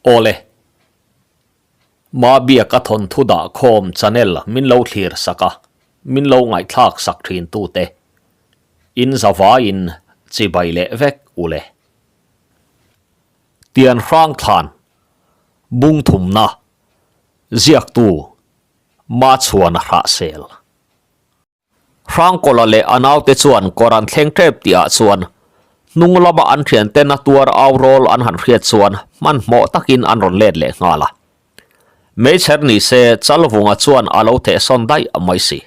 Awle. Mabiaka thawnthu dah khawm channel min lo thlir sak a, min lo ngaihthlak sak thin tute. In zavaiin chibai leh vek ule. Tian hrang thlan bung thumna ziaktu Machhuana Hrahsel. Hrangkawla leh a naute chuan kawr an thleng tep tihah chuan hnung lama an thianten a tuar au rawl an han hriat chuan hmanhmawh takin an rawn let leh nghal a. Meichher ni se Chalvunga chuan a lo thehsawn daih mai si.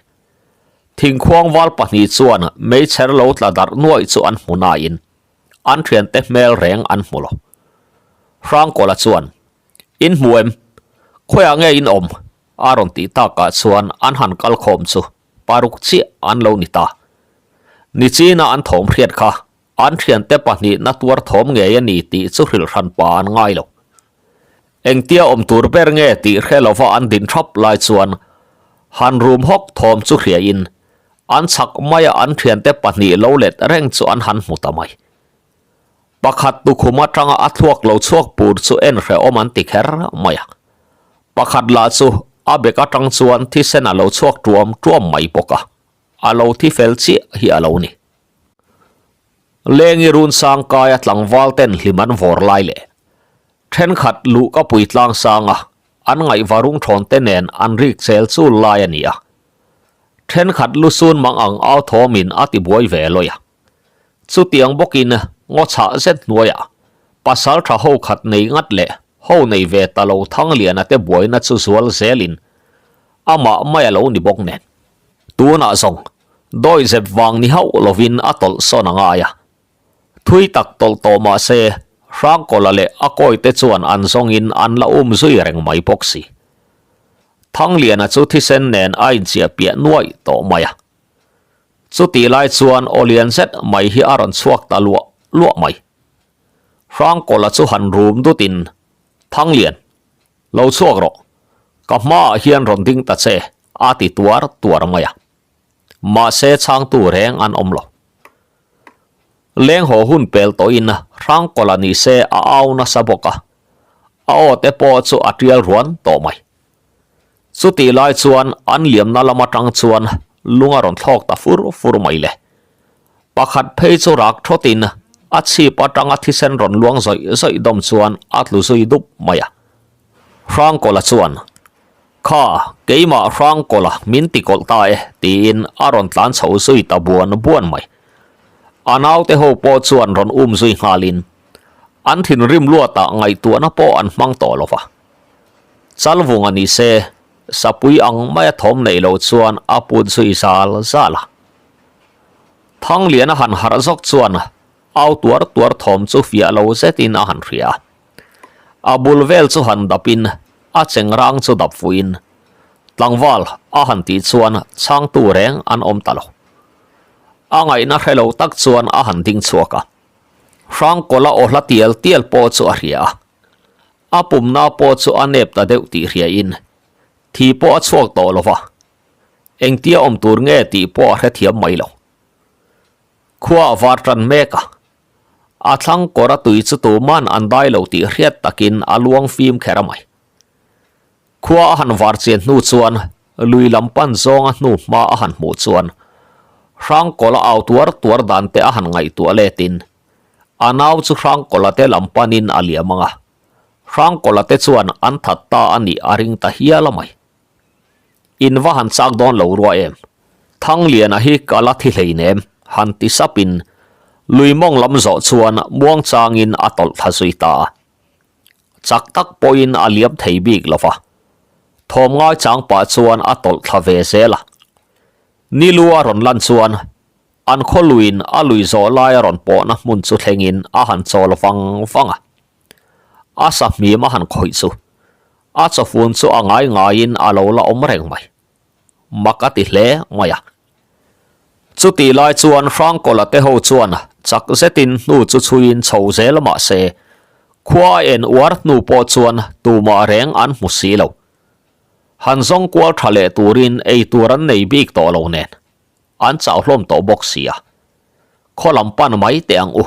Thingkhuang val pahnih chuan meichher lo tla darh nuaih chu an hmu nain an thiante hmel reng an hmu lo. Hrangkawla chuan, In hmu em? Khawiah nge in awm? A rawn tih takah chuan an han kal khawm chu paruk chiah an lo ni ta. Nichina an thawm hriat kha an thiante pahnihna tuar thawm ngei a ni tih chu hrilh hran pa an ngai lo. Engtia awm tur ber nge tih hre lova an din thap lai chuan han rum hawk thawm chu hriain an chhak maia an thiante pahnih lo let reng chu an han hmu ta mai. Pakhat tukhum atanga a thluak lo chhuak pur chu en hrehawm an ti kher mai a. Pakhat lah chu a bek atang chuan thisen a lo chhuak tuam tuam mai bawk a, a lo thi fel chiah hi a lo ni. Lengi run sang kaia tlangval ten hlim an vawr lai leh thenkhat luh ka pui tlang sang a, an ngaihva rung thawn te nen an rik chel chul lai a ni a. Thenkhat lusun mang ang au thawmin a ti buai ve lawi a. Chutiang bawkin ngaw chhah zet hnuaiah pasal tha ho khat nei ngat leh ho nei ve ta lo Thangliana te buaina chu zual zelin amah mai a lo ni bawk nen. Tunah zawng dawihzep vang ni hauh lovin a tawlh sawn a ngai a. Thui tak tawlh tawh mah se Hrangkawla leh a kawite chuan an zawngin an la um zui reng mai bawk si. Thangliana chu thisen nen a inchiah piah nuaih tawh mai a. Chutih lai chuan aw lian zet mai hi a rawn chhuak ta luah luah mai. Hrangkawla chu han rum dutin, Thanglian, lo chhuak rawh. Ka hmaah hian rawn ding ta che, a ti tuar tuar mai a. Mahse chhangtu reng an awm lo. Leng haw hun pel tawhin Hrangkawla ni se a au nasa bawk a, a aw te pawh chu a tial ruan tawh mai. Chutih lai chuan an liamna lam atang chuan lung a rawn thlawk ta fur fur mai le. Pakhat phei chu rak thawtin a chhip atanga thisen rawn luang zawih zawih dawm chuan a tlu zui dup mai a. Hrangkawla chuan, Kha, keimah Hrangkawla min ti kawlh ta e, tiin a rawn tlan chho zui ta buan buan mai. A naute ho pawh chuan rawn um zui nghalin an thinrim luatah ngaihtuahna pawh an hmang tawh lo va. Chalvunga ni se, sapui ang maia thawm neih loh chuan a put zui zal zal a. Thangliana han harh zawk chuan au tuar tuar thawm chu fiah lo zetin a han hria a. A bul vel chu han dapin a chengrang chu dap fuhin tlangval a han tih chuan chhangtu reng an awm ta lo. A ngaihna hre lo tak chuan a han ding chhuak a. Hrangkawla aw hla tial tial pawh chu a hria a. A pumna pawh chu a nep ta deuh tih hriain thi pawh a chhuak tawh lo va, engtia awm tur nge tih pawh a hrethiam mai lo. Khua a var tan mek a, a thlang kawr a tui chu tuman an dai lo tih hriat takin a luang fim kher a mai. Khua a han var chian hnu chuan lui lam pan zawnga hnu hma a han hmuh chuan Hrangkawla au tuar tuar dan te a han ngaihtuah letin A nau chu Hrangkawla te lam panin a liam ang a, Hrangkawla te chuan an that ta a nih a ring ta hial a mai. In va han chak dawn lo rua em? Thangliana hi ka la thi hleinem, han ti sapin lui mawng lam zawh chuan muangchangin a tawlh thla zui ta a. Chak tak pawhin a liam thei bik lo va, thawm ngaichang pah chuan a tawlh thla ve zel a. Nilu a rawn lan chuan An khaw luiin a lui zawh lai a rawn pawhna hmun chu thlengin a han chawl vang vang a. A sahmim a han khawih chu a chawfun chu a ngai ngaiin a lo la awm reng mai. Mak a ti hle mai a. Chutih lai chuan Hrangkawla te ho chuan chak zetin hnu chu chhuiin chho zel mah se, khua a en uar hnu pawh chuan tumah reng an hmu si lo. Han zawng kual tha leh turin ei tur an nei bik tawh lo nen. An chau hlawm tawh bawk sia. Khaw lam pan mai teh ang u.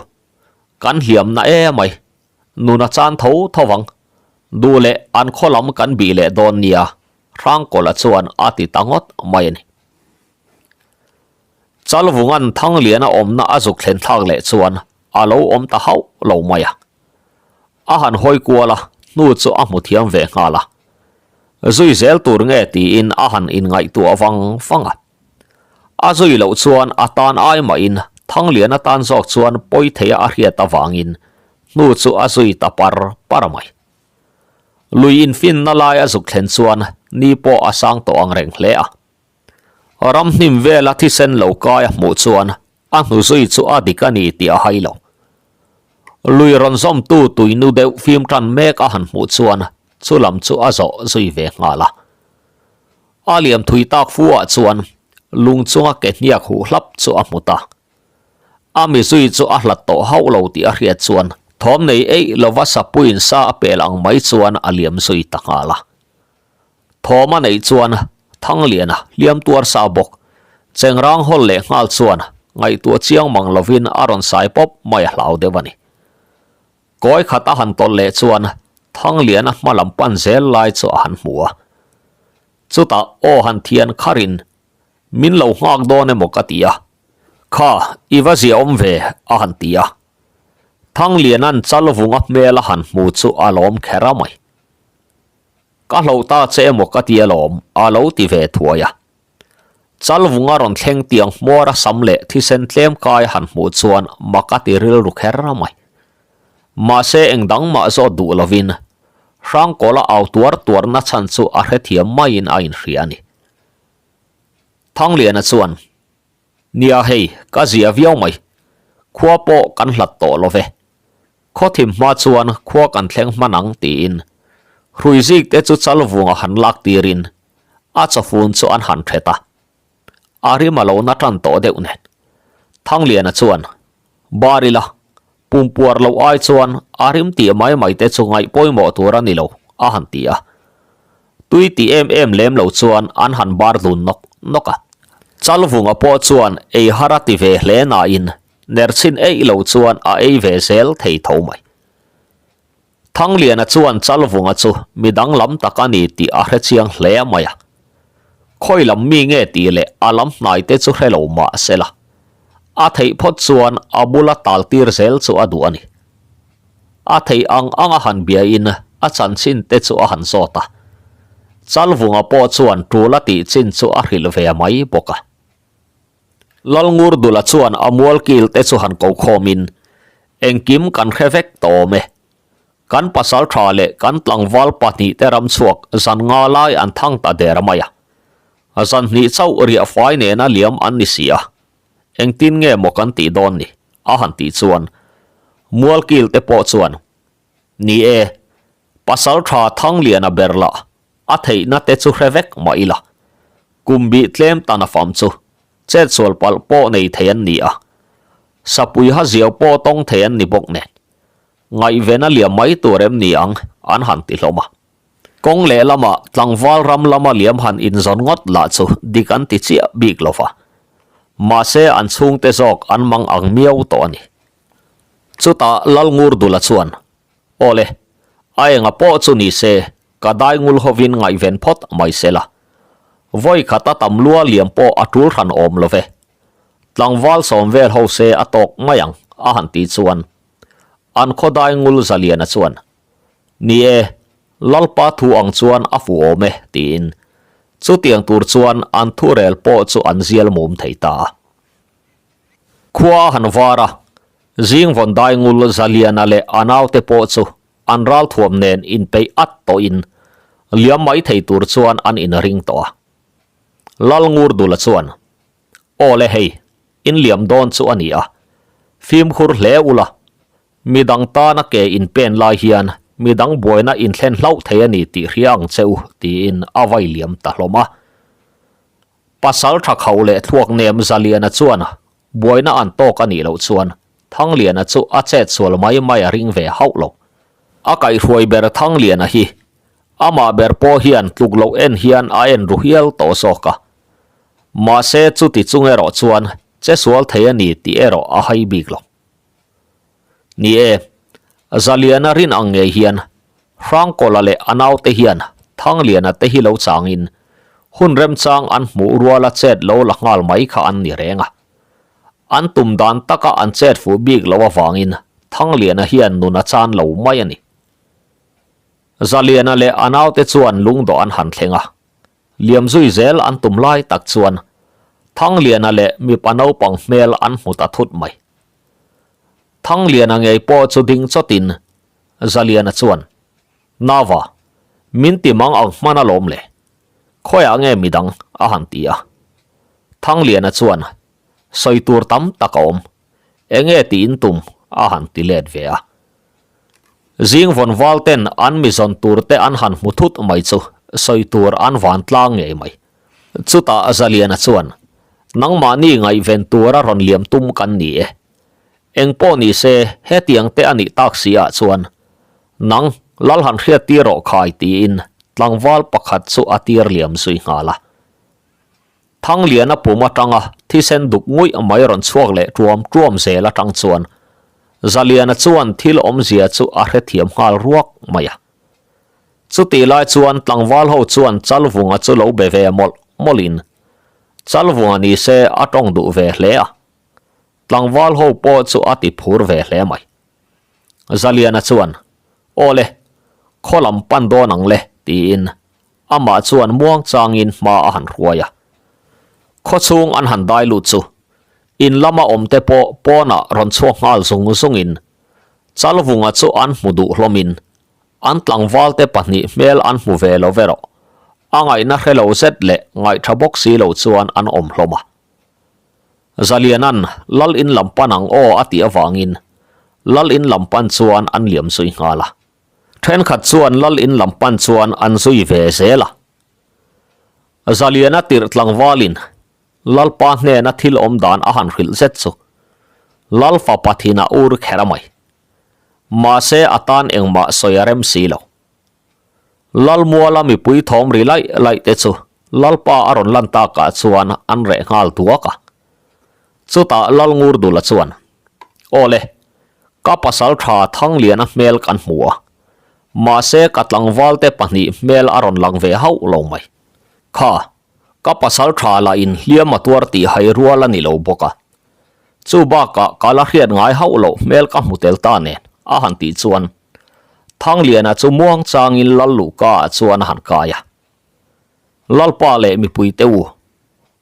Kan hliam na e mai. Nuna chan tho tho vang. Duh leh an khaw lam kan bih leh dawn nia, Hrangkawla chuan a ti ta ngawt mai a ni. Chalvunga'n Thangliana awmna a zuk thlen thlak leh chuan a lo awm ta hauh lo mai a. A han hawi kual a, hnu chu a hmu thiam ve nghal a. Zui zel tur nge tiin a han inngaihtuah vang vang a. A zui loh chuan a tan ai mahin Thangliana tan zawk chuan pawi theia a hriat avangin hnu chu a zui ta par par mai. Lui infinna lai a zuk thlen chuan ni pawh a sang tawh ang reng hle a. Ramhnim vela thisen lo kai a hmuh chuan a hnu zui chu a dik a ni tih a hai lo. Lui rawn zawmtu tuinu deuh fim tan mek a han hmuh chuan chu lam chu a zawh zui ve nghal a. A liam thui tak fu ah chuan lung chunga ke hniak huh hlap chu a hmu ta. A mi zui chu a hlat tawh hauh lo tih a hriat chuan thawm nei eih lova sapuiin sa a pel ang mai chuan a liam zui ta nghal a. Thawm a neih chuan Thangliana hliam tuar sa bawk Chengrang hawl leh nghal chuan ngaihtuah chiang mang lovin a rawn sai pawp mai a hlau deuh a ni. Kawi khat a han tawlh leh chuan Thangliana hma lam pan zel lai chu a han hmu a. Chutah aw han thian kharin min lo nghak dawn emaw ka ti a, kha i va zia awm ve a han ti a. Thangliana'n Chalvunga hmel a han hmu chu a lawm kher a mai. Ka hloh ta che emaw ka ti alawm, a lo ti ve thuai a. Chalvunga rawn thleng tiang hmuar a sam leh thisen tlem kai han hmuh chuan mak a ti rilru kher mai. Mahse eng dang mah zawt duh lovin Hrangkawla au tuar tuarna chhan chu a hrethiam maiin a inhria a ni. Thangliana chuan, Nia hei, ka zia viau mai. Khua pawh kan hlat tawh lo ve. Khaw thim hma chuan khua kan thleng hman ang tiin hrui zik te chu chal vunga han lak tirin a chawfun chu an han thet a. A rim a lo na tan tawh deuh nen. Thangliana chuan, Bar ila, pumpuar loh ai chuan a rim tih mai mai te chu ngaih pawimawh tur a ni lo, a han ti a. Tui ti em em lem lo chuan an han bar dun nawk nawk a. Chalvunga pawh chuan ei har a ti ve hle nain Nerchhin eih lo chuan a ei ve zel thei tho mai. Thangliana chuan Chalvunga chu mi danglam tak a ni tih a hre chiang hle mai a. Khawi lam mi nge tih leh a lam hnai te chu hre lo mah se la, a theih phawt chuan a bula tal tir zel chu a duh a ni. A theih ang ang a han biain a chanchin te chu a han zawt a. Chalvunga pawh chuan tul a tih chin chu a hrilh ve mai bawk a. Lalngurdula chuan a mualkil te chu han ko khawmin, Engkim kan hre vek tawh awm e. Kan pasal tha leh kan tlangval pahnihte ram chhuak zan nga lai an thang ta der mai a. Zan hnih chauh riah fai nena liam an ni si a. Engtin nge maw kan tih dawn ni? a han tih chuan mualkil te pawh chuan, Ni e, pasal tha Thangliana ber lah A theihna te chu hre vek mah ila, kum bih tlem tan a fam chu chetsual palh pawh nei thei an ni a, sapui ha ziau pawh tawng thei an ni bawk nen, ngaihven a liam mai tur em ni ang an han ti hlawm a. Kawng lehlamah tlangval ram lama liam han inzawn ngawt lah chu dik an ti chiah bik lo va, mahse an chhungte zawk an mang ang miau tawh a ni. Chutah Lalngurdula chuan, Awle, a enga pawh chu ni se, Ka dai ngul hovin ngaihven phawt mai se la. Vawi khat a tam lua liam pawh a tul hran awm lo ve. Tlangval sawm vel ho se a tawk mai ang, a han ti chuan an khaw dai ngul Zaliana chuan, Ni e, Lalpa thu ang chuan a fu awm e, tiin chutiang tur chuan an thurel pawh chu an zial mum thei ta a. Khua a han var a, zing vawn dai ngul Zaliana leh a naute pawh chu An ralthuam nen inpeih at tawhin liam mai thei tur chuan an inring tawh a. Lalngurdula chuan, Aw le hei, in liam dawn chu a ni a, fimkhur hle ula, midang tana ke inpen lai hian midang buaina inthlen hlauh thei a ni tih hria ang che u, tiin a vai liam ta hlawm a. Pasal tha kho leh thluak nem Zaliana chuan Buaina an tawk a nih loh chuan Thangliana chu a chet sual mai mai a ring ve hauh lo. A kaihhruai ber Thangliana hi amah ber pawh hian tluk loh en hian a en ru hial tawh zawk a. Mahse chuti chung erawh chuan che sual thei a ni tih erawh a hai bik lo. Ni e, Zaliana rin ang ngei hian. Hrangkawla leh a naute hian Thangliana te hi lo changin hun remchang an hmuh ruala chet lo la nghal mai kha an ni reng a. An tum dan taka an chet fuh bik loh avangin Thangliana hian nun a chan lo mai a ni. Zaliana leh a naute chuan lungdawh an han thleng a, liam zui zel an tum lai tak chuan Thangliana leh mipa naupang hmel an hmu ta thut mai. Thangliana ngei pawh chu ding chawtin Zaliana chuan, Nava, min ti mang ang hman alawm le. Khawiah nge midang? a han ti a. Thangliana chuan, Sawi tur tam tak a awm. Enge tiin tum? a han ti let ve a. Zing vawn val ten an mi zawn tur te an han hmu thut mai chu sawi tur an van tlang ngei mai. Chutah Zaliana chuan, Nangmahni ngaihven tura rawn liam tum kan ni e. Eng pawh ni se, hetiang te a nih tak si ah chuan, Nang, lal han hriat tir rawh khai tiin tlangval pakhat chu a tir liam zui nghal a. Thangliana pum atanga thisen duk nguih mai rawn chhuak leh tuam tuam zel atang chuan Zaliana chuan thil awmzia chu a hrethiam nghal ruak mai a. Chutih lai chuan tlangval ho chuan Chalvunga chu lo be ve mawlh mawlhin Chalvunga ni se a tawng duh ve hle a. Tlangval ho pawh chu a ti phur ve hle mai. Zaliana chuan, Aw le, khaw lam pan dawn ang le, tiin amah chuan muang changin hma a han hruai a. Khaw chhung an han dai lut chu in lama awmte pawh pawnah rawn chhuak nghal zung zungin Chalvunga chu an hmu duh hlawmin an tlangvalte pahnih hmel an hmu ve lo ve rawh. A ngaihna hre lo zet leh ngaihtha bawk si lo chuan an awm hlawm a. Zalianan Lal in lam pan ang aw a tih avangin Lal in lam pan chuan an liam zui nghal a. Thenkhat chuan Lal in lam pan chuan an zui ve zel a. Zaliana tirh tlangvalin Lalpa hnena thil awm dan a han hrilh zet chu Lal fapa thin a ur kher a mai. Mahse a tan engmah sawi a rem si lo. Lalmuala mipui thawm ri laih laih te chu Lalpa a rawn lan takah chuan an reh nghal duak a. Chutah Lalngurdula chuan, Aw le, ka pasal tha Thangliana hmel kan hmu a, mahse ka tlangvalte pahnih hmel a rawn lang ve hauh lo mai. Kha, ka pasal tha lah in hliam a tuar tih hai rual a ni lo bawk a. Chu bakah ka la hriat ngai hauh loh hmel ka hmu tel ta nen, a han tih chuan Thangliana chu muang changin Lal Luhka ah chuan a han kai a. Lalpa leh mipui te u,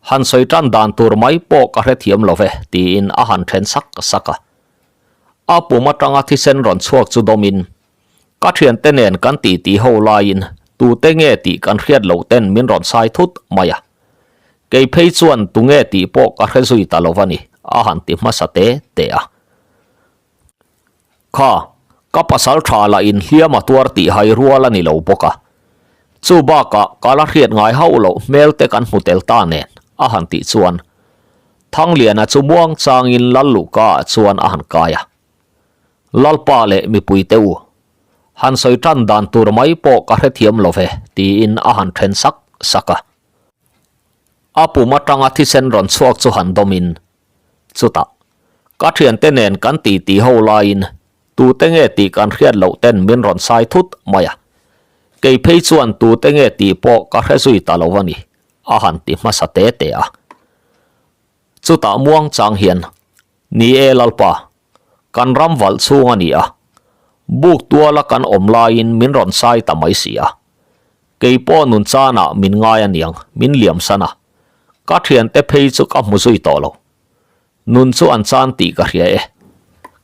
han sawi tan dan tur mai pawh ka hrethiam lo ve, tiin a han then sak sak a. A pum atanga thisen rawn chhuak chu dawmin, Ka thiante nen kan titi ho laiin tute nge tih kan hriat loh ten min rawn sai thut mai a. Kei phei chuan tunge tih pawh ka hre zui ta lo va ni, a han ti hmasa te te a. Kha, ka pasal tha lah in hliam a tuar tih hai rual a ni lo bawk a. Chu bakah ka la hriat ngai hauh loh hmel te kan hmu tel ta nen, a han tih chuan Thangliana chu muang changin Lal Luhka ah chuan a han kai a. Lalpa leh mipui te u, han sawi tan dan tur mai pawh ka hrethiam lo ve, tiin a han then sak sak a. A pum atanga thisen rawn chhuak chu han dawmin Chutah, ka thiante nen kan titi ho laiin tute nge tih kan hriat loh ten min rawn sai thut mai a. Kei phei chuan tute nge tih pawh ka hre zui ta lo a ni, a han ti hmasa te te a. Chutah muang chang hian, Ni e Lalpa, kan ram valh chhung a ni a, buk tuala kan awm laiin min rawn sai ta mai si a. Kei pawh nun chanah min ngai a niang, min liam san a. Ka thiante phei chu ka hmu zui tawh lo. Nun chu an chan tih ka hria e.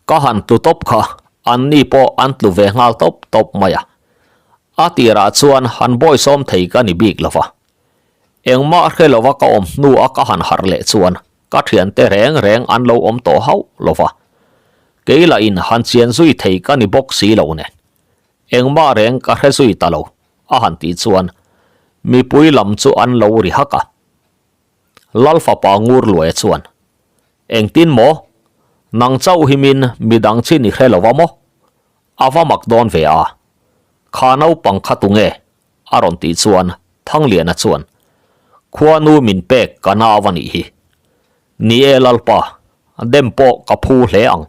Ka han tlu tawp kha, an ni pawh an tlu ve nghal tawp tawp mai a. A tirah chuan han bawisawm thei ka ni bik lo va. Engmah hre lova ka awm hnu a ka han harh leh chuan ka thiante reng reng an lo awm tawh hauh lo va. Kei lahin han chian zui thei ka ni bawk si lo nen. Engmah reng ka hre zui ta lo, a han tih chuan mipui lam chu an lo ri hak a. Lal fapa ngur luaia chuan, Engtin maw? Nang chauh himin midang chin i hre lo va maw? A va mak dawn ve a. Kha naupang kha tunge? a rawn tih chuan Thangliana chuan, Khuanu min pek ka nau a nih hi. Ni e Lalpa, dem pawh ka phu hle ang.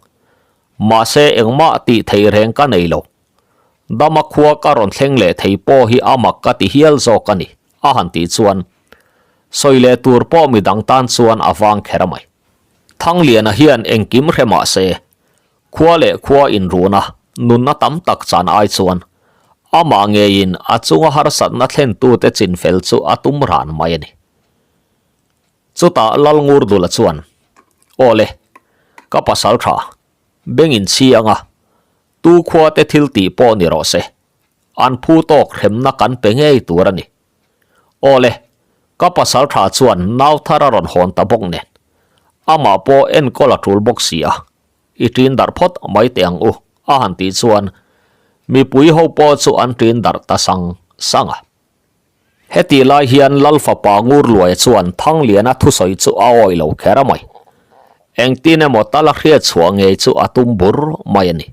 Mahse engmah tih theih reng ka nei lo. Dama khua ka rawn thleng leh thei pawh hi a mak ka ti hial zawk a ni, a han tih chuan sawi leh tur pawh midang tan chuan a vang kher mai. Thangliana hian engkim hre mah se, khua leh khua inruna nunna tam tak chan ai chuan amah ngeiin a chunga harsatna thlentute chinfel chu a tum ran mai a ni. Chutah Lalngurdula chuan, Aw le, ka pasal tha, beng inchhi anga tu khuate thil tih pawh ni rawh se, an phu tawk hremna kan pe ngei tur a ni. Aw le, ka pasal tha chuan nau thar a rawn hawn ta bawk nen, amah pawh enkawl a tul bawk si a, i ṭin darh phawt mai teh ang u, a han tih chuan mipui ho pawh chu an ṭin darh ta sang sang a. Hetih lai hian Lal fapa Ngurluaia chuan Thangliana thusawi chu a awih lo kher a mai. Engtin emaw tal a hriat chhuah ngei chu a tum bur mai a ni.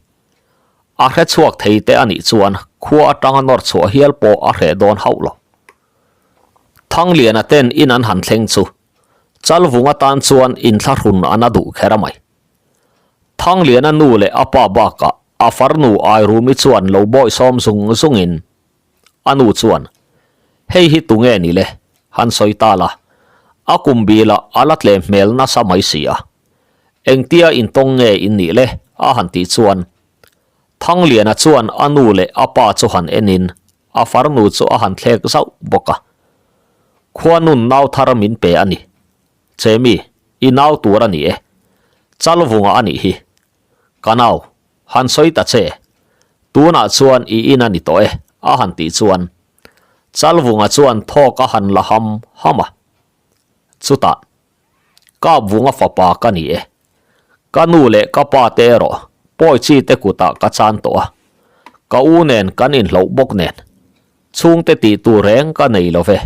A hre chhuak thei te a nih chuan khua atanga nawr chhuah hial pawh a hreh dawn hauh lo. Thangliana ten in an han thleng chu Chalvung atan chuan inthlahrun a na duh kher a mai. Thangliana nu leh a pa bakah a farnu Airumi chuan lo bawihsawm zung zungin A nu chuan, Hei hi tunge ni le? Han sawi ta la. A kum bilah a la tlem hmel nasa mai si a. Engtia intawng nge in nih le? a han tih chuan Thangliana chuan a nu leh a pa chu han enin a farnu chu a han thlek zauh bawk a. Khuanun nau thar min pe a ni. Chemi, i nau tur a ni e. Chalvunga a nih hi. Ka nau, Han sawi ta che, tunah chuan i in a ni tawh e, a han tih chuan Chalvunga chuan thawk a han la ham ham a. Chutah, Kapvunga fapa ka ni e, ka nu leh ka pa te erawh pawi chi te kutah ka chan tawh a, ka u nen kan inhloh bawk nen, chhungte tih tur reng ka nei lo ve,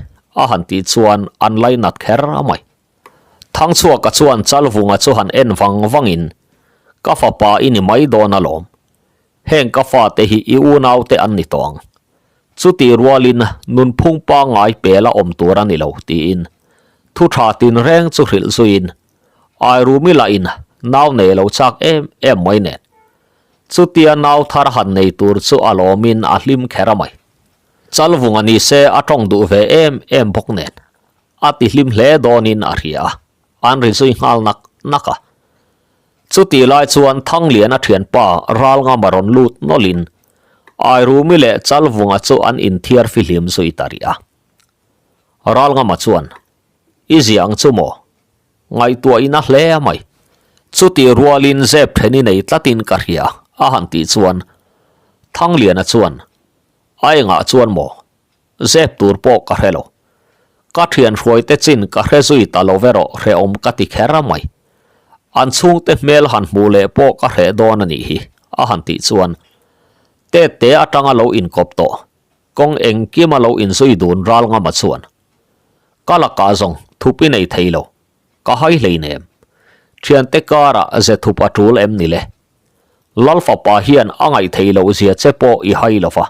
a han tih chuan an lainat kher a mai. Thangchhuaka chuan Chalvunga chu han en vang vangin, Ka fapa i ni mai dawn alawm. Heng ka fate hi i unaute an ni tawh ang. Chutih rualin nunphung pangngai pela awm tur a ni lo, tiin thu tha tinreng chu hrilh zuiin Airumi lahin nau nei lo chak em em mai nen. Chutia nau thar han nei tur chu a lawmin a hlim kher a mai. Chalvunga ni se a tawng duh ve em em bawk nen. A ti hlim hle dawnin a hria a, an ri zui nghal nak nak a. Chutih lai chuan Thangliana thianpa Ralngama rawn lut nawlhin Airumi leh Chalvunga chu an inthiar fihlim zui ta rih a. Ralngama chuan, I zia ang chu maw? Ngaihtuah ina hle mai. Chutih rualin zep then i nei tlatin ka hria, a han tih chuan Thangliana chuan, A engah chuan maw? Zep tur pawh ka hre lo. Ka thian hruaite chin ka hre zui ta lo erawh hrehawm ka ti kher mai. An chhungte hmel han hmuh leh pawh ka hreh dawn a nih hi, a han tih chuan Tette atanga lo inkawp tawh, kawng engkima lo inzui dun ral ngama chuan ka lakah zawng thup i nei thei lo, ka hai hleinem. Thiante karah ze thup a tul em ni le? Lal fapa hian a ngaih theih loh zia che pawh i hai lo va,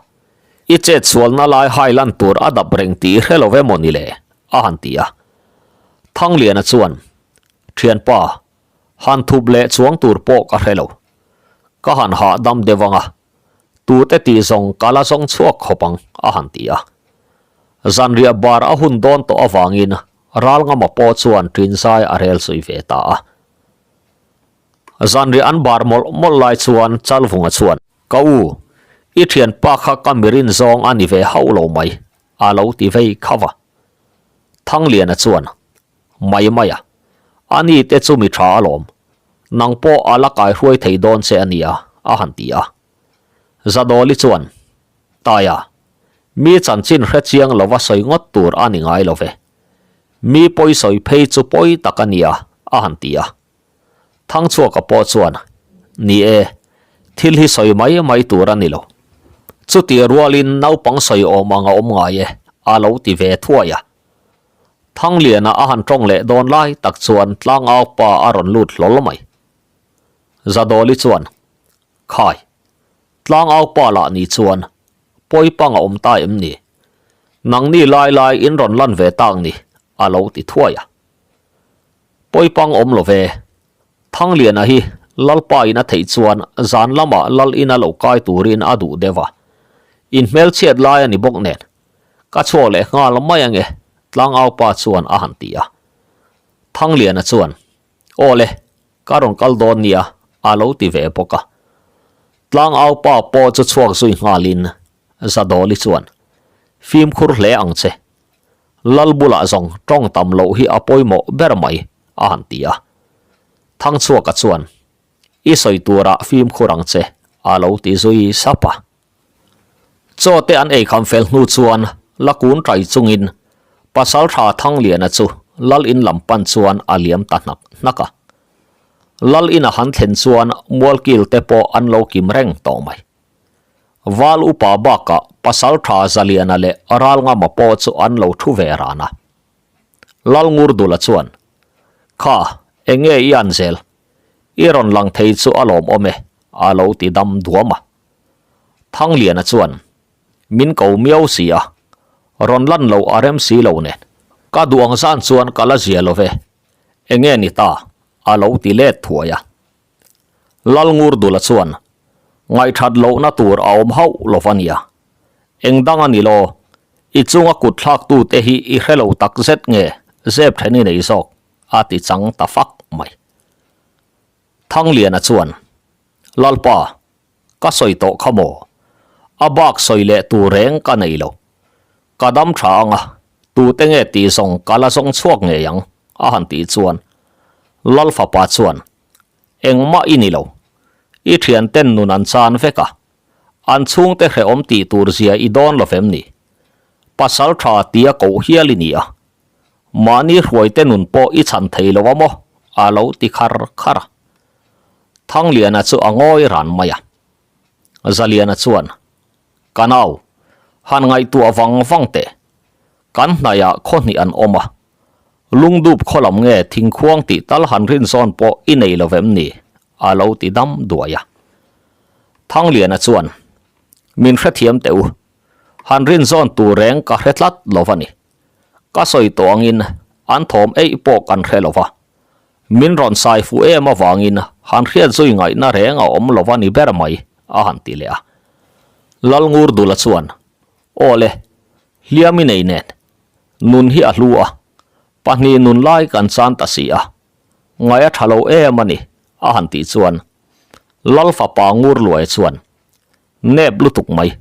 i chet sualna lai hai lan tur a dap reng tih i hre lo emaw ni le? a han ti a. Thangliana chuan, Thianpa, han thup leh chuang tur pawh ka hre lo. Ka han hahdam deuh ang a, tute tih zawng ka la zawng chhuak khawp ang, a han ti a. Zanriah bar a hun dawn tawh avangin Ralngama pawh chuan Ṭinzai a rel zui ve ta a. Zanriah an bar mawlh mawlh lai chuan Chalvunga chuan, Ka u, i thianpa kha ka mirin zawng a ni ve hauh lo mai, a lo ti vei khauh a. Thangliana chuan, Mai mai a, a ni te chu mi tha alawm, nang pawh a la kaihruai thei dawn che a nia, a han ti a. Zadawli chuan, Taia, mi chanchin hre chiang lova sawi ngawt tur a ni ngai lo ve. Mi pawi sawi phei chu pawi tak a nia, a han ti a. Thangchhuaka pawh chuan, Ni e, thil hi sawi mai mai tur a ni lo. Chutih rualin naupang sawi awm ang a awm ngai e, a lo ti ve thuai a. Thangliana a han tawng leh dawn lai tak chuan tlangau pa a rawn lut hlawl mai. Zadawli chuan, Khai, tlangau pa lah ni chuan pawi pang a awm ta em ni? Nangni lai lai in rawn lan ve tak ni, a lo ti thuai a. Pawipang awm lo ve. Thangliana hi Lalpa in a theih chuan zan lamah Lal ina lo kai turin a duh deuh a. In hmelchhiat lai a ni bawk nen, ka chhuak leh nghal mai ange, Tlangaupa chuan a han ti a. Thangliana chuan, Aw le, ka rawn kal dawn nia, a lo ti ve bawk a. Tlangaupa pawh chu chhuak zui nghalin Zadawli chuan, Fimkhur hle ang che. Lal bulah zawng tawng tam loh hi a pawimawh ber mai, a han ti a. Thangchhuaka chuan, I sawi turah fimkhur ang che, a lo ti zui sap a. Chaw te an eikham fel hnu chuan la kun tai chungin Pasaltha Thangliana chu Lal in lam pan chuan a liam ta hnak hnak a. Lal in a han thlen chuan mualkil te pawh an lo kim reng tawh mai. Val upa bakah Pasaltha Zaliana leh Ralngama pawh chu an lo thu ve ran a. Lalngurdula chuan, Kha, eng nge i an zel? I rawn lang thei chu a lawmawm e, a lo ti dam duam a. Thangliana chuan, Min ko miau si a, rawn lan lo a rem si lo nen. Ka duh ang zan chuan ka la zia lo ve, eng nge ni ta? a lo ti let thuai a. Lalngurdula chuan, Ngaihthat lohna tur a awm hauh lo va nia. Eng dang a ni law, i chunga kut thlaktute hi i hre lo tak zet nge zep then i nei zawk? a ti chang ta fak mai. Thangliana chuan, Lalpa, ka sawi tawh kha maw? A bak sawi leh tur reng ka nei lo. Ka dam tha ang a, tute nge tih zawng ka la zawng chhuak ngei ang, a han tih chuan Lal fapa chuan, Engmah i ni lo. I thianten nun an chan vek a, an chhungte hrehawm tih tur zia i dawn lo vem ni? Pasal tha tia koh hial i ni a, mahni hruaite nun pawh i chhan thei lo a maw? a lo ti khar khar a. Thangliana chu a ngawi ran mai a. Zaliana chuan, Ka nau, han ngaihtuah vang vang teh. Kan hnaihah khaw hnih an awm a. Lungdup khaw lam nge thingkhuang tih tal han rin zawn pawh i nei lo vem ni? a lo ti dam duai a. Thangliana chuan, Min hrethiam teh u. Han rin zawn tur reng ka hre tlat lo va ni. Ka sawi tawh angin an thawm eih pawh kan hre lo va. Min rawn sai fuh em avangin han hriat zui ngaihna reng a awm lo va ni ber mai, a han ti leh a. Lalngurdula chuan, Aw le, hliam i nei nen. Nun hi a hlu a, pahnih nun lai kan chan ta si a, ngaih a tha lo em a ni, a han tih chuan Lal fapa Ngurluaia chuan, Nep lutuk mai,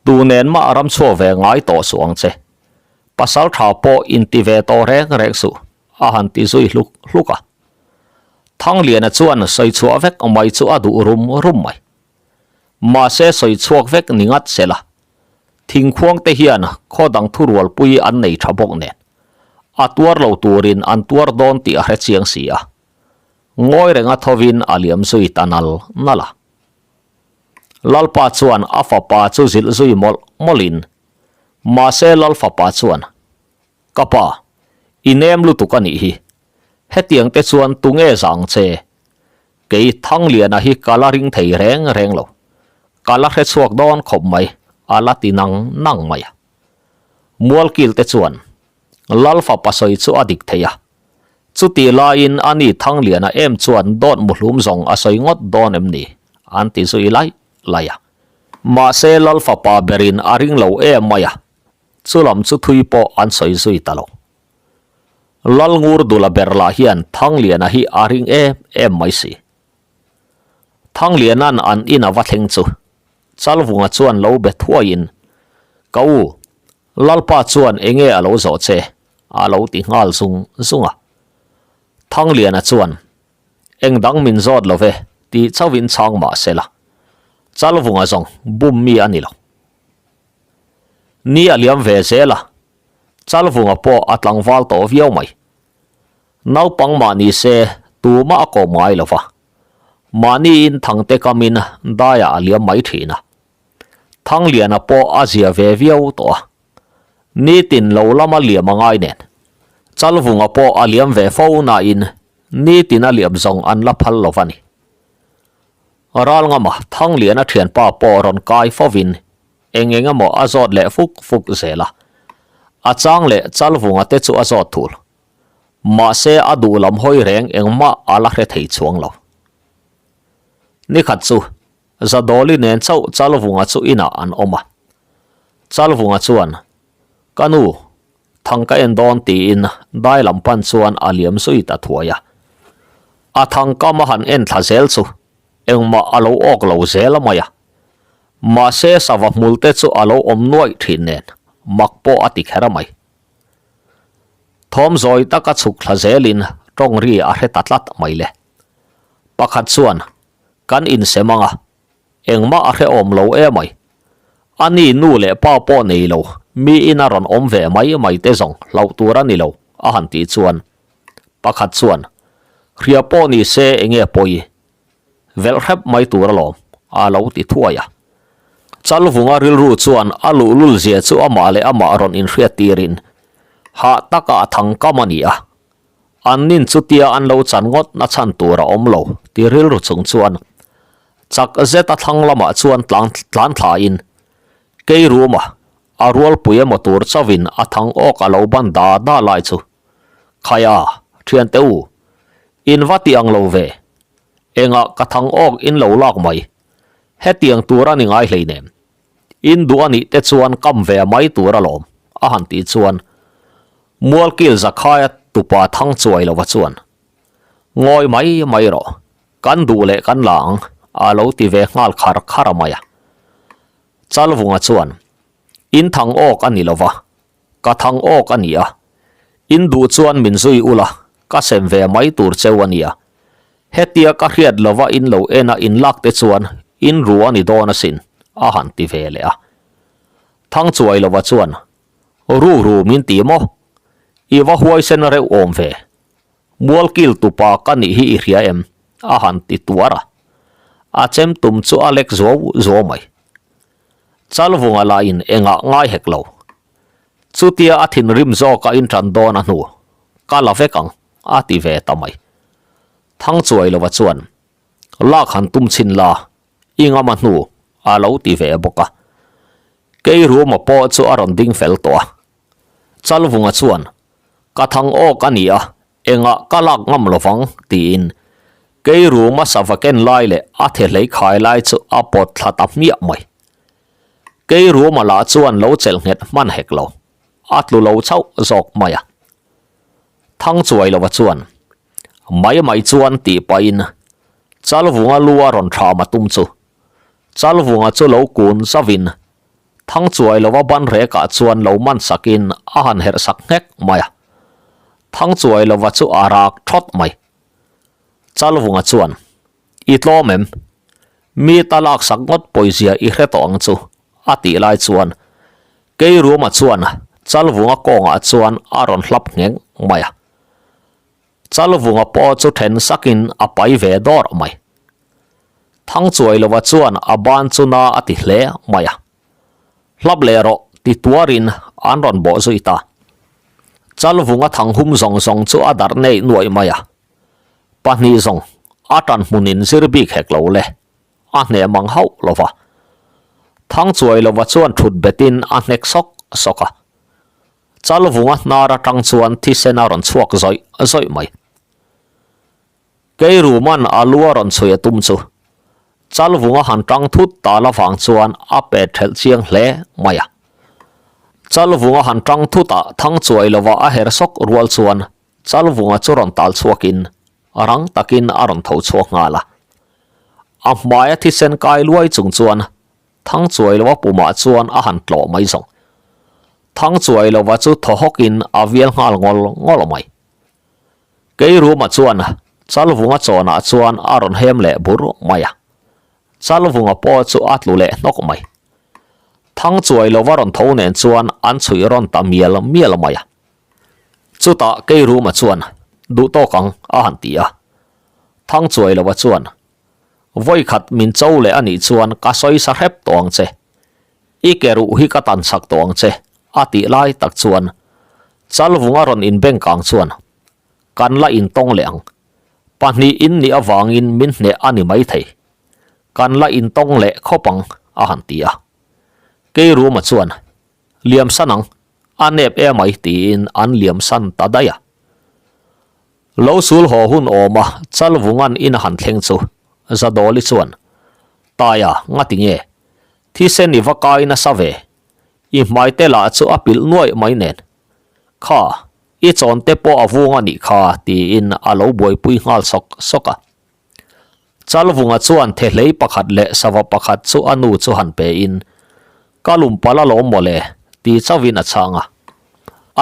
tu nen mah ram chhuak ve ngai tawh suh ang che. Pasal tha pawh inti ve tawh reng reng suh, a han ti zui hluk hluk a. Thangliana chuan sawi chhuah vek mai chu a duh rum rum mai. Mahse sawi chhuak vek ni ngat se la, thingkhuang te hian khaw dang thurualpui an nei tha bawk nen, a tuar lo turin an tuar dawn tih a hre chiang si a. Ngawi renga thovin a liam zui ta nal nal a. Lalpa chuan a fapa chu zilh zui mawlh mawlhin, mahse Lal fapa chuan, Ka pa, i nem lutuk a nih hi. Hetiang te chuan tunge zang che? Kei Thangliana hi ka la ring thei reng reng lo. Ka la hre chhuak dawn khawp mai, a la ti nang nang mai a. Mualkil te chuan Lal fapa sawi chu a dik thei a. Chutih laiin ani Thangliana em chuan dawt muhlum zawng a sawi ngawt dawn em ni? an ti zui laih laih a. Mahse Lal fapa berin a ring lo em mai a, chu lam chu thui pawh an sawi zui ta lo. Lalngurdula ber lah hian Thangliana hi a ring em em mai si. Thangliana'n an in a va thleng chu Chalvunga chuan lo be thuaiin, Ka u, Lalpa chuan enge a lo zawh che? a lo ti nghal zung zung a. Thangliana chuan, Eng dang min zawt lo ve tih chauhin chhang mah se la, Chalvunga zawng bum mi a ni lo. Ni a liam ve zel a, Chalvunga pawh a tlangval tawh viau mai. Naupang mah ni se tumah a kawm ngai lo va, mahniin Thangte kamin daiah a liam mai thin a. Thangliana pawh a zia ve viau tawh a, nitin lo lama liam a ngai nen. Chalvunga pawh a liam ve fo nain nitin a liam zawng an la phal lo va ni. Ralngama Thangliana thianpa pawh rawn kai fovin eng eng emaw a zawt leh fuk fuk zel a, a chang leh Chalvunga te chu a zawt thul. Mahse a duh lam hawi reng engmah a la hre thei chuang lo. Nikhat chu Zadawli nen chauh Chalvunga chu inah an awm a. Chalvunga chuan, Ka nu, thang ka en dawn tiin dai lam pan chuan a liam zui ta thuai a. A thang kam a han en thla zel chu engmah a lo awk lo zel a mai a. Mahse sava hmul te chu a lo awm nuaih thin nen mak pawh a ti kher a mai. Thawm zawi taka chhuk thla zelin tawng ri a hre ta tlat mai le. Pakhat chuan, Kan insem ang a, engmah a hrehawm lo e mai. A ni nu leh pa pawh nei lo, mi ina rawn awm ve mai mai te zawng hlauh tur a ni lo, a han tih chuan pakhat chuan, Hria pawh ni se enge pawi? Velh hrep mai tur alawm, a lo ti thuai a. Chalvunga rilru chuan a luhlul zia chu amah leh amah rawn inhriat tirin hah taka a thang kam a ni a. An nin chutia an lo chan ngawt na chhan tur a awm lo ti rilru chung chuan chak zeta thlang lamah chuan tlang tlan thlain kei ruma a rualpui emaw tur chauhin a thang awk a lo ban da da lai chu Khaia thiante u in va ti ang lo ve engah ka thang awk in lo lak mai hetiang tur a ni ngai hleinem. In duh a nih te chuan kam ve mai tur alawm, a han tih chuan Mualkil Zakhaia tupa thang chuai lova chuan, Ngawi mai mai rawh, kan duh leh kan la ang, a lo ti ve nghal khar khar a mai a. Chalvunga chuan, In thang awk a ni lova, Ka thang awk a nia. In duh chuan min zui ula, ka sem ve mai tur cheu a nia. Hetia ka hriat lova in lo en a in lak te chuan in ru a ni dawn asin, a han ti ve leh a. Thang chuai lova chuan, Ru ru min ti maw? I va huaisen reuh awm ve. Mualkil tupa ka nih hi i hria em? a han ti tuar a. A chem tum chu a lek zuau zuau mai. Chalvunga lahin engah ngai hek lo. Chutia a thinrim zawk a intan dawn a hnu, ka la vek ang, a ti ve ta mai. Thangchuai lova chuan, Lak han tum chhin la, i ngam a hnu, a lo ti ve bawk a. Keiruma pawh chu a rawn ding fel tawh a. Chalvunga chuan, Ka thang awk a ni a, engah ka lak ngam lovang, tiin Keiruma sava ken lai leh a thehlei khai lai chu a pawt thla ta hmiah mai. Keiruma lah chuan lo chelh nghet hman hek lo, a tlu lo chauh zawk mai a. Thangchuai lova chuan, Mai mai chuan tih pahin Chalvunga lu a rawn thlam a tum chu Chalvunga chu lo kun zauhin Thangchuai lova ban rekah chuan lo man sakin a han herh sak nghek mai a. Thangchuai lova chu a rak thawt mai. Chalvunga chuan, I tlawm em? Mi ta laksak ngawt pawizia i hre tawh ang chu, a tih lai chuan Keiruma chuan Chalvunga kawngah chuan a rawn hlap ngheng mai a. Chalvunga pawh chu then sakin a pai ve dawr mai. Thangchuailova chuan a ban chu na a ti hle mai a. Hlap leh rawh ti tuarin an rawn bawh zui ta. Chalvunga thang hum zawng zawng chu a darh neih nuaih mai a. Pahnih zawng a tan hmunin zir bik hek lo le, a hneh mang hauh lo va. Thangchuailova chuan thut betin a hnek sawk sawk a. Chalvunga hnar atang chuan thisen a rawn chhuak zawih zawih mai. Keiruman a lu a rawn chhui a tum chu Chalvunga han tang thut tal avang chuan a pet thelh chiang hle mai a. Chalvunga han tang thut ah thang chuai lova a her sawk rual chuan Chalvunga chu rawn tal chhuakin rang takin a rawn tho chhuak nghal a. A hmaia thisen kai luai chung chuan Thangchuai lova pumah chuan a han tlawh mai zawng. Thangchuai lova chu thaw hawkin a vial nghal ngawl ngawl mai. Keiruma chuan Chalvunga chawnah chuan a rawn hem leh bur mai a. Chalvunga pawh chu a tlu leh hnawk mai. Thangchuai lova rawn tho nen chuan an chhuih rawn ta mial mial mai a. Chutah Keiruma chuan duh tawk ang a han ti a. Thangchuai lova chuan Vawi khat min cho leh a nih chuan ka sawi sa hrep tawh ang che. I ke ruh hi ka tan chak tawh ang che, a tih lai tak chuan Chalvunga rawn inbeng kang chuan kan la intawng leh ang. Pahnih in nih avangin min hneh a ni maithei. Kan la intawng leh khawp ang, a han ti a. Keiruma chuan, Liam san ang, a nep emai tiin an liam san ta daih a. Lo sul haw hun awma Chalvungan in a han thleng chu Zadawli chuan, Taia, ngati nge? Thisen i va kai nasa ve. I hmai te lah chu a pilh nuaih mai nen. Kha, i chawn te pawh a vung a nih kha, tiin a lo buaipui nghal sawk sawk a. Chalvunga chuan thehlei pakhat leh sava pakhat chu a nu chu han pe in, Ka lumpal alawm mawle, ti chauhin a chhang a.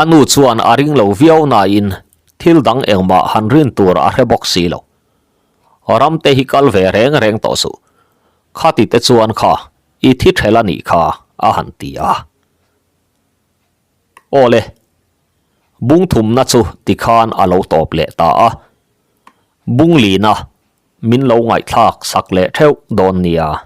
A nu chuan a ring lo viau nain thil dang engmah han rin tur a hre bawk si lo. Ramte hi kal ve reng reng tawh suh. Khati te chuan kha i thi ṭhel a nih kha, a han ti a. Aw le, bung thumna chu tikhan a lo tawp leh ta a. Bung lina min lo ngaihthlak sak leh theuh dawn nia.